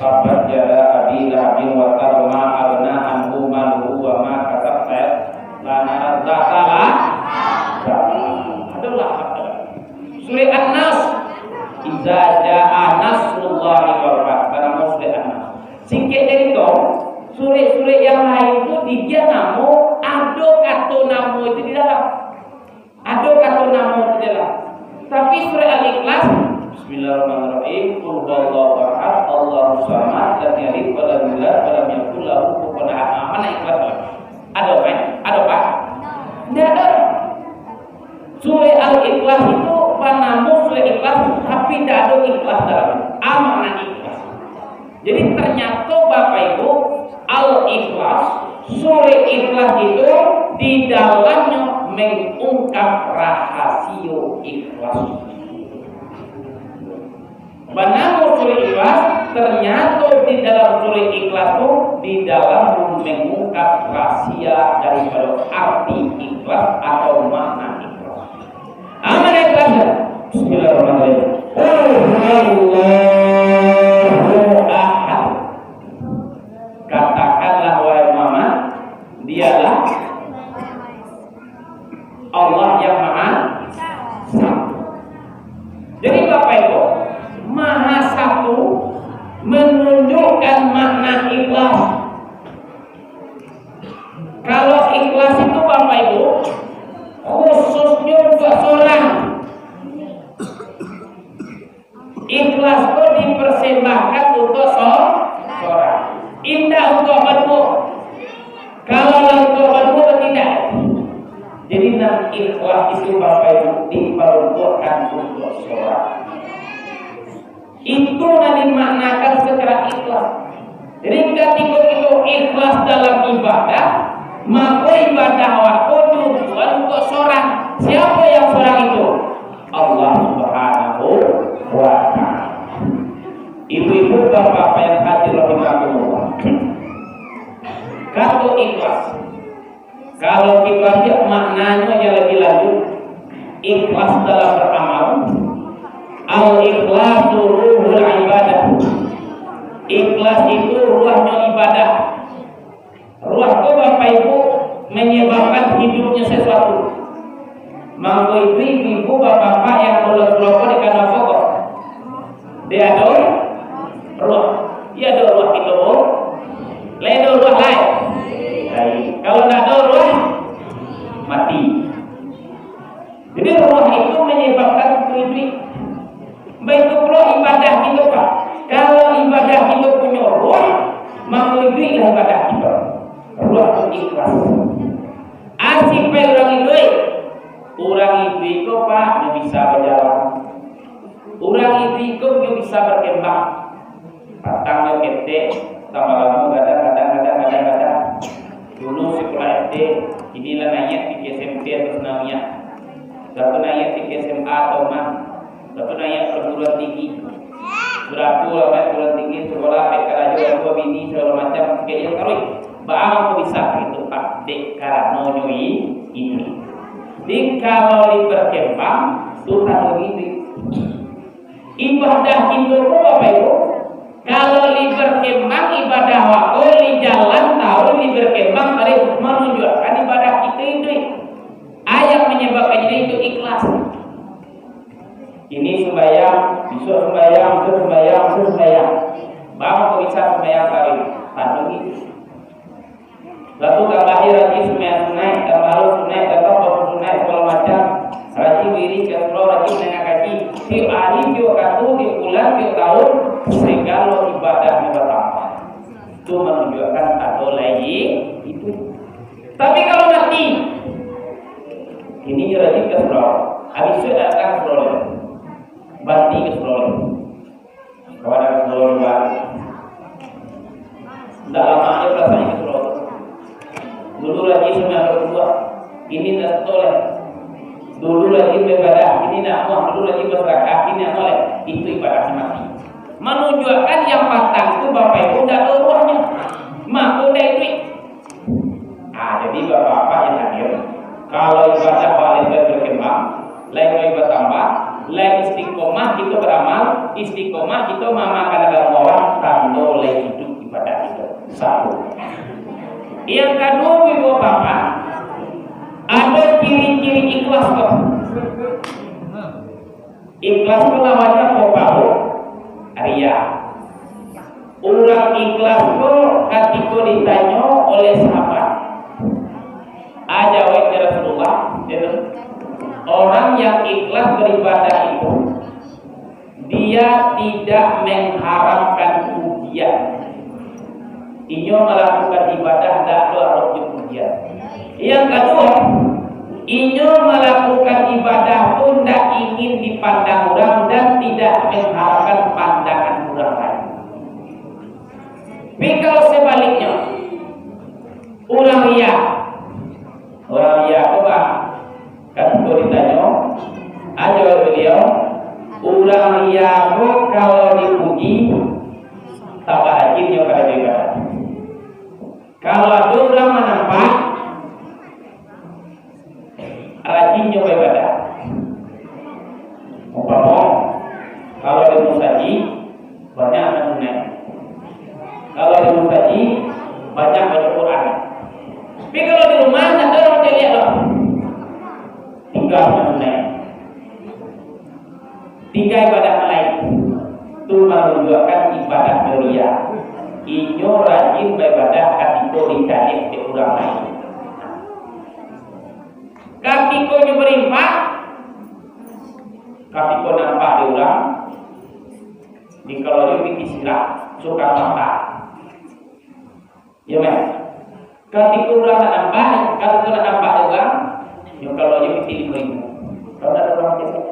Tabbat yada abi lahabin wa tab, ma aghna anhu maluhu wa ma kasab, sayasla naran dzata lahab. Ado Lahab dalam. Surah An-Nas. Idza jaa nasrullahi wal fath. Karano surah An-Nas. Singkek carito, surah-surah yang lain tu, di dia namo, ado kato namo itu di dalam. Ado kato namo tu dalam. Tapi surah Al-Ikhlas, Bismillahirrahmanirrahim. Qul huwallahu ahad, Allahus samad, lam yalid wa lam yulad wa lam yakul lahu kufuwan ahad. Ah, mana ikhlas tu? Ado kan? Ado kan? Ndak ado. Surah Al-Ikhlas itu banamo surah Ikhlas, tapi ndak ado ikhlas dalam. Apo makna ikhlas? Jadi, ternyato Bapak Ibu, Al-Ikhlas, surah Ikhlas itu di dalamnya mengungkap rahasio ikhlas. Banamo surah Ikhlas, ternyato di dalam surah Ikhlas tu, di dalam mengungkap rahasia daripada arti ikhlas atau makna ikhlas. Aman ikhlas. Bismillahirrahmanirrahim. Qul huwallahu ahad. Katakanlah, wahai Muhammad, Dialah Allah yang Maha Satu. Jadi, Bapak Ibu, Maha Satu menunjukkan makna ikhlas. Kalau ikhlas itu, Bapak Ibu, khususnya untuk seorang. Ikhlas tu dipersembahkan untuk so-, seorang. Indak untuk baduo. Kalau lah untuk baduo, berarti indak. Jadi, nan ikhlas itu, Bapak Ibu, diperuntukkan untuk seorang. Itu nan dimaknakan secara ikhlas. Jadi, katiko kito ikhlas dalam ibadah, mako ibadah awak ko tujuan untuk seorang. Siapa yang seorang itu? Allah Subhanahu wa Ta'ala. Ibu-ibu, bapak-bapak yang hadir rahimakumullah. Kato ikhlas. Kalau kita lihat maknanya yang lebih lanjut, ikhlas dalam beramal. Al-ikhlasu ruhul ibadah. Ikhlas itu ruahnyo ibadah. Ruah tu, Bapak Ibu, menyebabkan hidupnya sesuatu. Mangko itu, ibu-ibu, bapak-bapak yang ulun suruh ko dikana pokok. Dek ado ruah. Iyo ado ruah kito, Bu. Lai ado ruah lai. Lai. Kalau ndak ado ruah, mati. Jadi, ruah itu menyebabkan iduik. Baitu pulo ibadah kito, Pak. Kalau ibadah kito punyo ruah, mako iduiklah ibadah kito. Ruah tu ikhlas. Asik pai urang iduik. Urang iduik ko, Pak, nyo bisa bajalan. Urang iduik ko nyo bisa berkembang. Patang nyo ketek, tambah lamo gadang, gadang, gadang, gadang, gadang. Lulus sikolah S D, kini lah naiak tinggi S M P atau sanawiyah. Sudah tu naiak tinggi S M A atau man. Sudah tu naiak perguruan tinggi. Sudah tu lah perguruan tinggi, sekolah, sampai karajo, baduo bini, segalo macam, kecek iyo taruih. Baa mangko bisa baitu, Pak? Dek karano nyo i-, iduik. Jadi, kalau lai berkembang, tu tando iduik. Ibadah kito ko, Bapak Ibu, kalau lai berkembang ibadah awak ko, lai jalan taruih, lai berkembang taruih, manunjuakkan ibadah kito iduik. A yang manyababkan iduik tu ikhlas. Kini sumbayang, bisuak sumbayang, bisuak sumbayang, bisuak sumbayang. Baa mangko bisa sumbayang taruih? Tando iduik. Lah tu tambahi rajin sumbayang sunaik, tambahi sunaik, datang puaso sunaik, sagalo macam. Rajin wirid, rajin surau, rajin mandanga kaji. Tiok ari, tiok wakatu, tiok bulan, tiok taun, sagalo ibadahnyo batambah. Tu manunjuakkan ado lai iduik. Tapi kalau mati, kini rajin ka surau, abih tu dak datang ka surau lai. Banti ka surau lai. Kawan Rasulullah. Ndak lamo ajo perasaannyo ka surau. Dulu rajin sumbayang baduo, kini ndak sato lai. Dulu rajin baibadah, kini ndak amuah. Dulu rajin basadakah, kini amuah lai. Itu ibadah mati. Manunjuakkan yang patang tu, Bapak Ibu, ndak ado ruahnyo. Mako ndak iduik. Ah, jadi, Bapak-bapak yang hadir, kalau ibadah awak lai berkembang, lai batambah, lai istiqomah kito baramal, istiqomah kito maamalkan agamo Allah, tando lai iduik ibadah kito. Satu. Yang kaduo, Ibu Bapak, ado ciri-ciri ikhlas ko. Ikhlas tu lawannya apo, Pak? Riya. Urang ikhlas tu katiko ditanyo oleh sahabat, "A jawek, ya Rasulullah, orang yang ikhlas beribadah itu, dia tidak mengharapkan pujian." Inyo malakukan ibadah ndak ado arok jo pujian. Yang kaduo, inyo malakukan ibadah tu ndak ingin dipandang urang dan tidak mengharapkan pandangan urang lain. Tapi kalau sabaliknyo, urang riya, urang riya ko, Bang, katiko ditanyo, ajo baliau, urang riya ko kalau dipuji, tambah rajin nyo karajo ibadah. Kalau ado urang manampak, rajin nyo baibadah. Umpamo, kalau di musajik, banyak nan sunat. Kalau di musajik, banyak baca Quran. Tapi kalau di rumah, tak ada orang caliak doh. Tinggal nan sunat. Tinggal ibadah nan lain. Tu manunjuakkan ibadah mulia. Inyo rajin baibadah katiko dicaliak dek urang lain. Katiko nyo barimpak, katiko nampak di urang, di kalau nyo pitih sirah, suka mata. Ya, meh. Katiko urang nak nampak, katiko nak nampak di urang, nyo kalau nyo pitih limo ribu. Kalau nak urang pitih.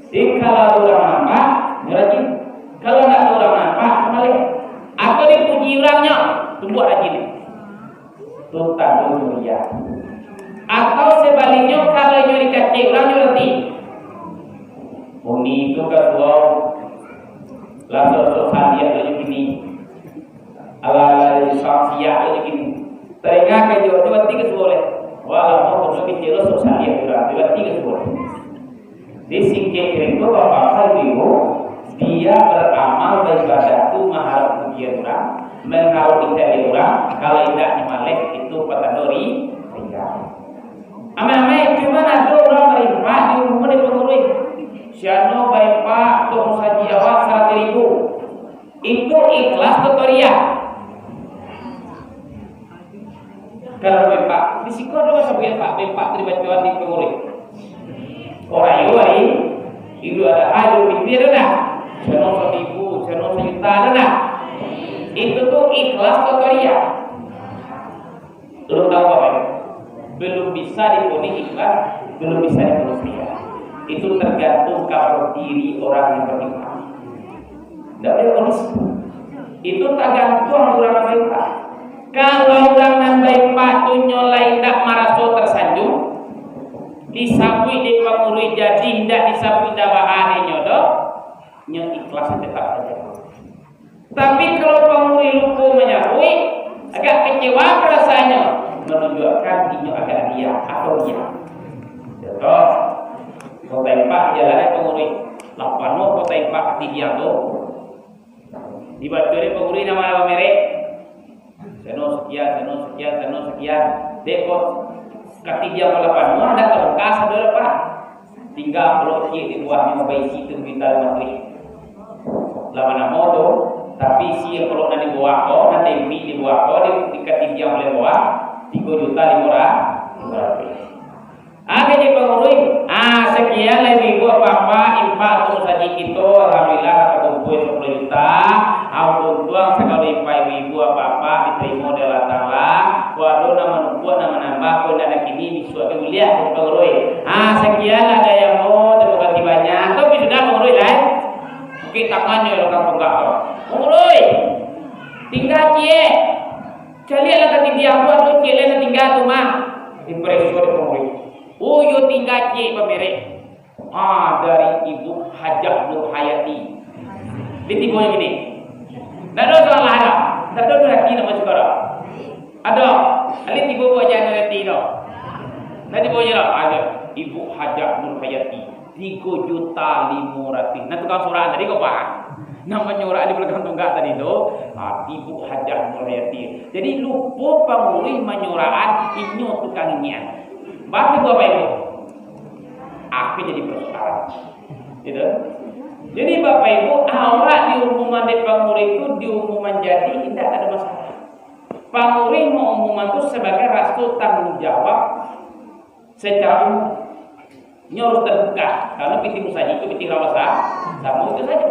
Jadi kalau urang nampak, nyo rajin. Kalau nak urang nampak, maleh. Atau dipuji urangnyo, tumbuah rajin. Tu tando mulia. Atau sabaliknyo, kalau inyo dikacek urang, inyo reti. Uni tu ka surau, lah sok-sok saliak lagi kini. Alah-alah, sok siak lagi kini. Taringa ka inyo tu, reti ka surau leh. Walaupun kecil lo sok saliak urang, reti ka surau. Di singkek itu, Bapak Ibu, dia baramal baibadah tu maharap pujian urang, maharap dicari urang, kalau indak nyo maleh, itu patando ri-, riya. Amai-amai, cuman ado urang baimpak di rumah di pangurus. Siano baimpak tu saji awak saratus ribu. Itu ikhlas atau riya? Kalau bempak, di siko ado masa bempak, bempak tu dibacoan di pangurus. Orang yo ari, itu ada ado fitri ado dah. Sano saribu, sano sajuta ado dah. Itu tu ikhlas atau riya? Belum tahu apa itu. Belum bisa diponis ikhlas, belum bisa diponis riya. Itu tergantung kapal diri orang yang beriman. Ndak boleh ponis. Itu tagantuang urang nan baimpak. Kalau urang nan baimpak tu nyo lai indak maraso tasanjung, disabuik dek pangurus jadi, indak disabuik indak baa dek nyo doh, nyo ikhlas tetap sajo. Tapi kalau pangurus lupo manyabuik, agak kecewa perasaannyo, manunjuakkan inyo agak riya atau riya. Contoh, kota impak dijalan dek pangurus, lah panuah kota impak katidiang tu. Dibaco dek pangurus nama merek, sano sekian, sano sekian, sano sekian. Dek kok katidiang tu lah panuah, ndak tabungka sado lah, Pak. Tingga pulo ciek di luahnyo baisi tu minta rumah tu. Lah manamo tu, tapi isi pulo nan di bawah ko, nan tempi di bawah ko, di, di katidiang bulan bawah, tigo juta limo ratuih. Ado di pangurus, ah, sakian lah ibu-ibu, apak-apak, impak tu saji kito, alhamdulillah, lah takumpul sapuluah juta. Ampun tuang, sagalo impak ibu-ibu, apak-apak, ditarimo dek Allah Taala. Kok ado nan manumpuak, nan manambah, kok indak nan kini, bisuak ati buliah, pangurus. Ah, sakian lah dayah mo, tarimo kasih banyak. Tapi sudah, pangurus, lai. Bukik tangannyo lo kampung gak tu. Pangurus, tingga ciek. Caliak lah katidiang tu, ado ciek lai nan tingga tu mah. Dipareso dek pangurus. Oh, iyo tingga ciek bamerek. Ah, dari Ibu Hajah Nur Hayati. Di tibo yang ini. Ndak ado salah ado. Ndak ado Nur Hayati nama sekarang. Ado. Kali tibo Ibu Hajah Nur Hayati tu. Ndak tibo je lah. Ado. Ibu Hajah Nur Hayati. Tigo juta limo ratuih. Nah, tukang sorak tadi ko, Pak. Nah, manyorak di balakang tunggak tadi tu, ah, Ibu Hajah Nur Hayati. Jadi, lupo pangurus manyorakan, inyo tukang nyiak. Bapak Ibu, Bapak Ibu. Apo jadi persoalan? Gitu. Jadi, Bapak Ibu, awak diumuman dek pangurus tu, diumuman jadi, indak ado masalah. Pangurus maumuman tu sabagai raso tanggung jawab secara umum. Nyo harus tabuka, karano pitih musajik tu pitih rawa sa-, samo itu sajo.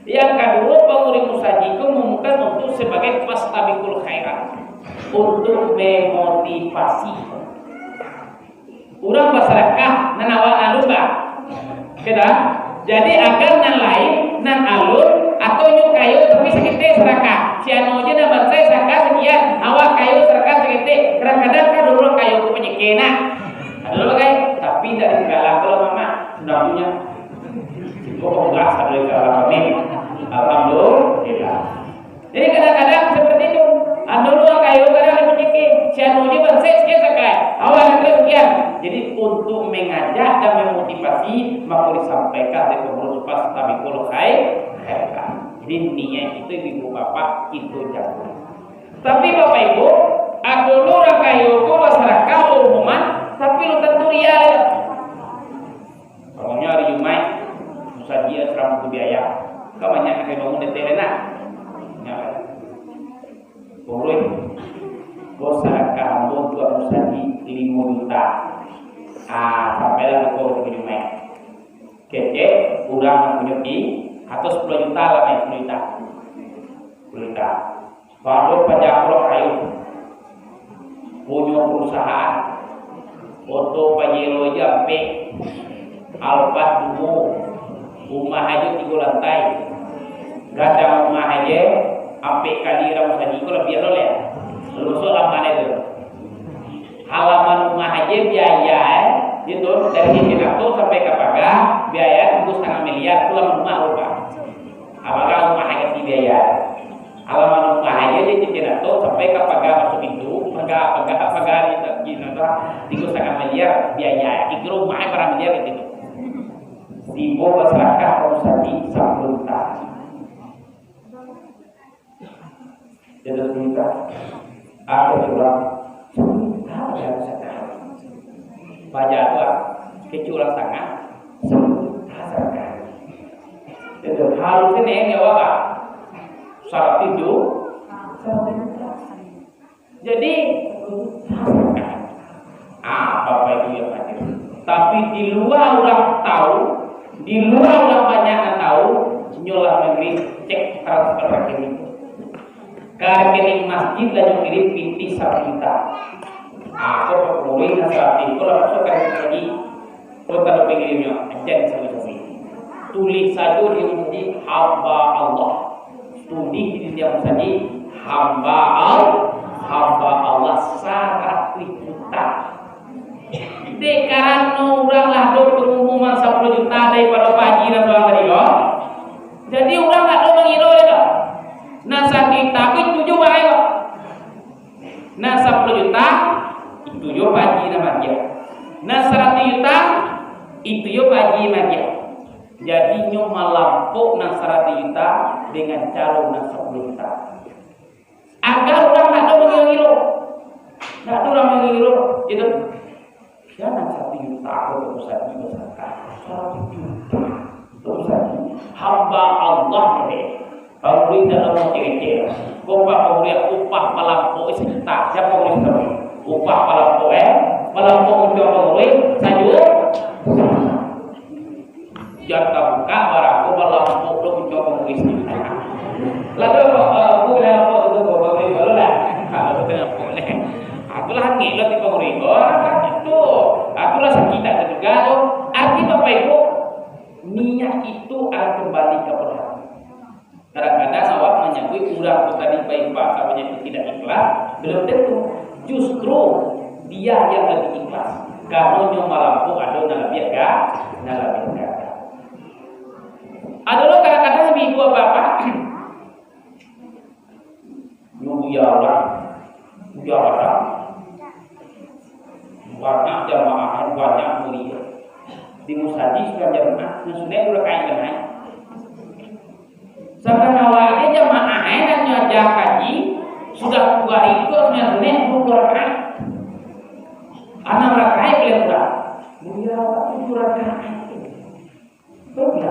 Yang kaduo, pangurus musajik tu mungkin untuk sabagai fastabiqul khairat, untuk memotivasi. Urang basadakah, nan awak nan alun ba-, keda? Jadi, agar nan lain, nan alun, Atau nyo kayo tapi saketek sadakah. Si anu je nan bansaik sadakah sakian, awak kayo sadakah saketek. Kadang-kadang kan urang kayo ko panyakik nak. Ado lo bagai, tapi dari segala ko lah mamak, sudah punya. Kok enggak sadakah kami. Alhamdulillah. Jadi kadang-kadang seperti itu. Ado urang kayo kadang ada panyakik. Si anu je bansaik sakian sadakah. Awak nak sakian. Jadi untuk mengajak dan memotivasi, maka disampaikan dari pengurus pas tabikul khair. Jadi niat kito ibu bapak kito jago. Tapi bapak ibu, ado lo urang kayo ko basadakah baumuman, tapi lo tantu riya. Contohnyo hari Jumaik, musajik asrama tu biaya. Kan banyak nan bangun deteh lah nak. Nyo. Urus, basadakah ambo untuak musajik limo juta. Ah, sampailah buko hari Jumaik. Kecek, urang nan punyo pi, atau sapuluah juta lah, eh, sapuluah juta. Sapuluah juta. Pado paja urang kayo. Punyo perusahaan. Oto Pajero aja ampek. Alphard duo. Rumah aja tigo lantai. Gadang rumah aja ampek kali urang musajik ko labiah lo leh. Lalu so lama deh tu. Halaman rumah aja biaya, eh, itu dari Cincin Atok sampai ka paga, biaya tunggu satangah miliar, tu halaman rumah, Pak. Apakah rumah aja ti biaya? Halaman rumah aja di Cincin Atok sampai ka paga masuk pintu, paga, paga, paga di, di, apa, tunggu satangah miliar biaya, kiro rumah aja bara miliar itu. Tibo basadakah ka musajik sapuluah juta. Jadi minta, ada curang, minta yang sakali. Paja tu, ah, kecurang sangat, minta sakali. Jadi harus ini yang jawab, ah. Syarat itu, syarat itu. Jadi, ah, Bapak Ibu yang hadir. Tapi di luar urang tahu, di luar urang banyak nan tahu, nyo lah mangecek transfer rekening. Ka rekening masjid lah nyo kirim pitih sapuluah juta. Ah, ko pengurus nan saratuih ko lah masuak ka rekening masjid. Ko tando pengirimnyo, jan sawi-sawi. Tulih sajo di masjid hamba Allah. Tulih di tiang masjid hamba Allah, hamba Allah saratuih juta. Dek karano urang lah ado pangumuman sapuluah juta daripado Pak Haji nan surang tadi ko. Jadi urang dak ado mangiro doh. Nan sajuta ko itu jo bae ko. Nan sapuluah juta, itu jo Pak Haji nan magiah. Nan saratuih juta, itu jo Pak Haji magiah. Jadi nyo malampok nan saratuih juta dengan caro nan sapuluah juta. Agar urang dak ado mangiro-ngiro. Dak ado urang mangiro-ngiro, gitu. Jan sampai juta ko usah diusahakan. Saratus juta. Usah di-, hamba Allah ni. Pangurus dalam mau kecil. Kompak pangurus upah palampok sejuta. Siapa pangurus tu? Upah palampok, eh? Palampok untuk pangurus sajuta. Jan tabuka barako balampok lo punyo pangurus ni. Lalu, eh, aku dah nampak tu, tu, tu, tu, tu, lah. Kalau tu nampak ni. Aku lah angin lo di pangurus. Oh, nampak tu. Aku lah sakit tak terduga tu. Arti Bapak Ibu, niat itu akan kembali kepada hati. Kadang-kadang awak manyabuik urang tu tadi baik-baik, sabanyak itu tidak ikhlas, belum tentu. Justru dia yang lebih ikhlas. Karano nyo malampok ado nan labiah ga-, nan labiah gagah. Ado lo kadang-kadang ibu bapak, nyo buya urang, buya urang. Banyak jamaah, banyak murid. Di musajik sudah jamaah, nyo sudah dua rakaat jamaah. Sabananyo jamaah, eh, nan nyo aja kaji, sudah dua hari tu nyo sudah dua rakaat. Anam rakaat kalian sudah. Buya tujuh rakaat. Betul.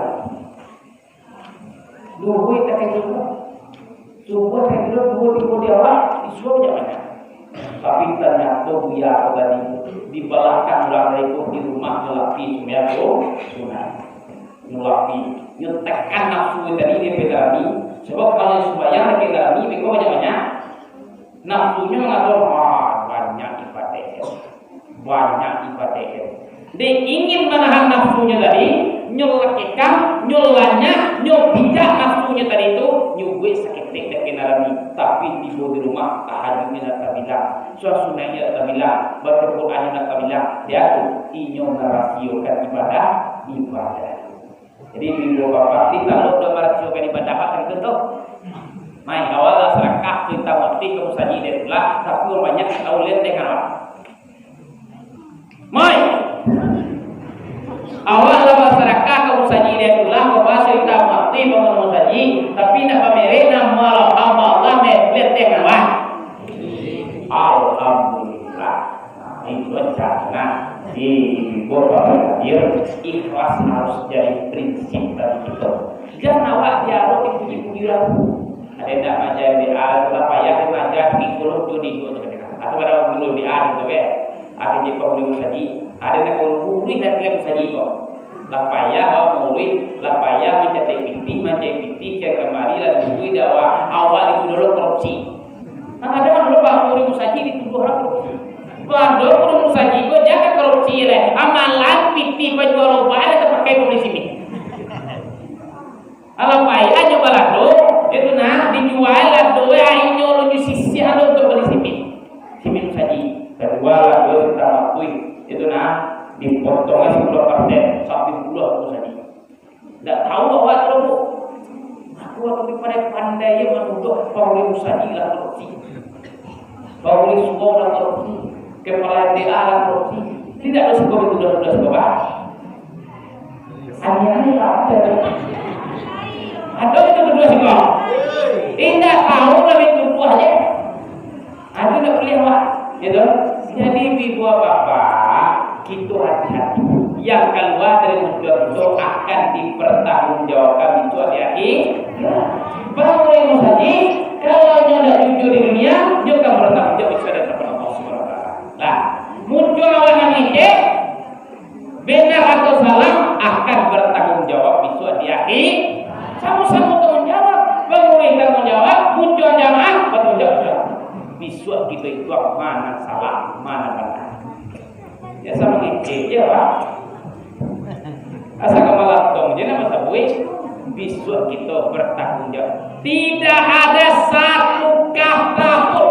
Duhur tak kira. Subuh tak kira, duhur tibo di awak, isuak je banyak. Tapi tanyato buya ko tadi, di balakang urang tadi ko, di rumah nyo lapih sumbayang tu, sunat. Nyo lapih. Nyo tekan nafsu tadi, dia pedalami. Sebab kalau sumbayang, dia pedalami, beko banyak-banyak. Nafsunyo mangato, "Ah, banyak ibadah. Banyak ibadah." Dia ingin manahan nafsunyo tadi, Nyo lakekang, nyo lanyak, nyo bijak nafsunyo tadi tu, nyo buek saketek dek kena rami. Tapi tibo di rumah, tahajudnyo lah tabilang, suah sunaiknyo lah tabilang, baco Qurannyo lah tabilang. Dia tu, inyo marasiokan ibadah, ibadah. Jadi, ibu bapak, di kalau udah marasiokan ibadah, apa itu tu? Mai, awak lah sarakah, kita mati ke musajik dia tu lah, tapi urang banyak tahu lenteng awak. Mai. Awak lah basarakah ka musajik dia tu lah, babaso hitam putih bangun musajik, tapi nak pamerek namo Allah, Allah, Allah, me-, lenteng awak. Alhamdulillah. Nah, itu cara. Di ibu bapak hadir, ikhlas harus jadi prinsip bagi kita. Jangan awak dialog dipuji-puji lah. Ada nak ngajar di A, lah payah dia ngajar di guru tu di guru tu. Atau kalau guru di A tu kan. Ada je pangulu musajik. Ada nak guru guru nak dia musajik kok. Lah payah awak mangului, lah payah mancatek pitih, mancatek pitih, kian kamari lah guru dakwah. Awak itu dulu korupsi. Nah, ada kan dulu bang guru musajik dituduh orang korupsi. Bang guru musajik kok jangan korupsi lah. Amalan pitih penjual obat ada terpakai beli sini. Alah pai aja balado, itu nah, dijual lado, arinyo lunyo sisih ado untuak bali simin. Simin saji, kajual lado sitang wakui, itu nah, dipotong sapuluah persen, sampai puluah tu saji. Ndak tahu bahwa tu, aku waktu itu pandai-pandai ya manuduh panguli saji lah korupsi. Panguli suko lah korupsi, kepala D A lah korupsi. Tidak ada suko itu, sudah, sudah suko, Pak. Aniayo lah, ado itu kedua siko. Indak tahu lah itu buah je. Ado ndak boleh awak, gitu. Jadi, ibu bapak, kita hati-hati. Yang kalua dari mulut itu akan dipertanggungjawabkan itu di akhir. Baru yang saji, kalau nyo ndak jujur di dunia, nyo akan bertanggung jawab itu di hadapan Allah Subhanahu Wa Taala. Nah, muncul awak nan ngecek, benar atau salah, akan bertanggung jawab bisuak di akhir. Samo-samo tanggung jawab. Panguli tanggung jawab, muncul jamaah, batanggung jawab. Bisuak kito itu ma nan salah, ma nan bana. Ya, samo ngecek je, Pak. Asa ka malatong je nama sabuik. Bisuak kito bertanggung jawab. Tidak ada satu kata pun.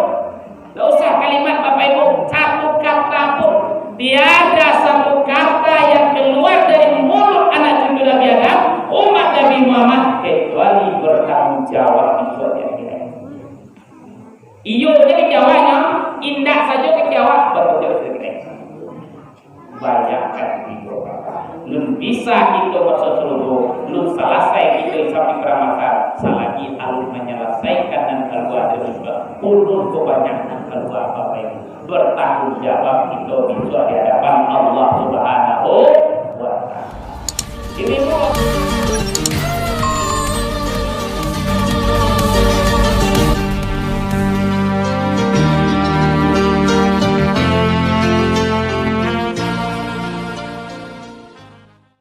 Tidak usah kalimat Bapak Ibu, satu kata pun. Tiada satu kata yang keluar dari mulut anak cucu Nabi Adam, umat Nabi Muhammad, kecuali bertanggung jawab di suatu hari akhirat. Iyo, jadi jawabnya, indak saja kecewa, betul juga. Bayangkan itu, lun bisa kito masuk surugo, lun salasai kito isap di paramatan, salagi alun manyalasaikan nan kalua dari surga, ulun kabanyakan kalua, Bapak Ibu. Bertanggung jawab kito bisuak di hadapan Allah.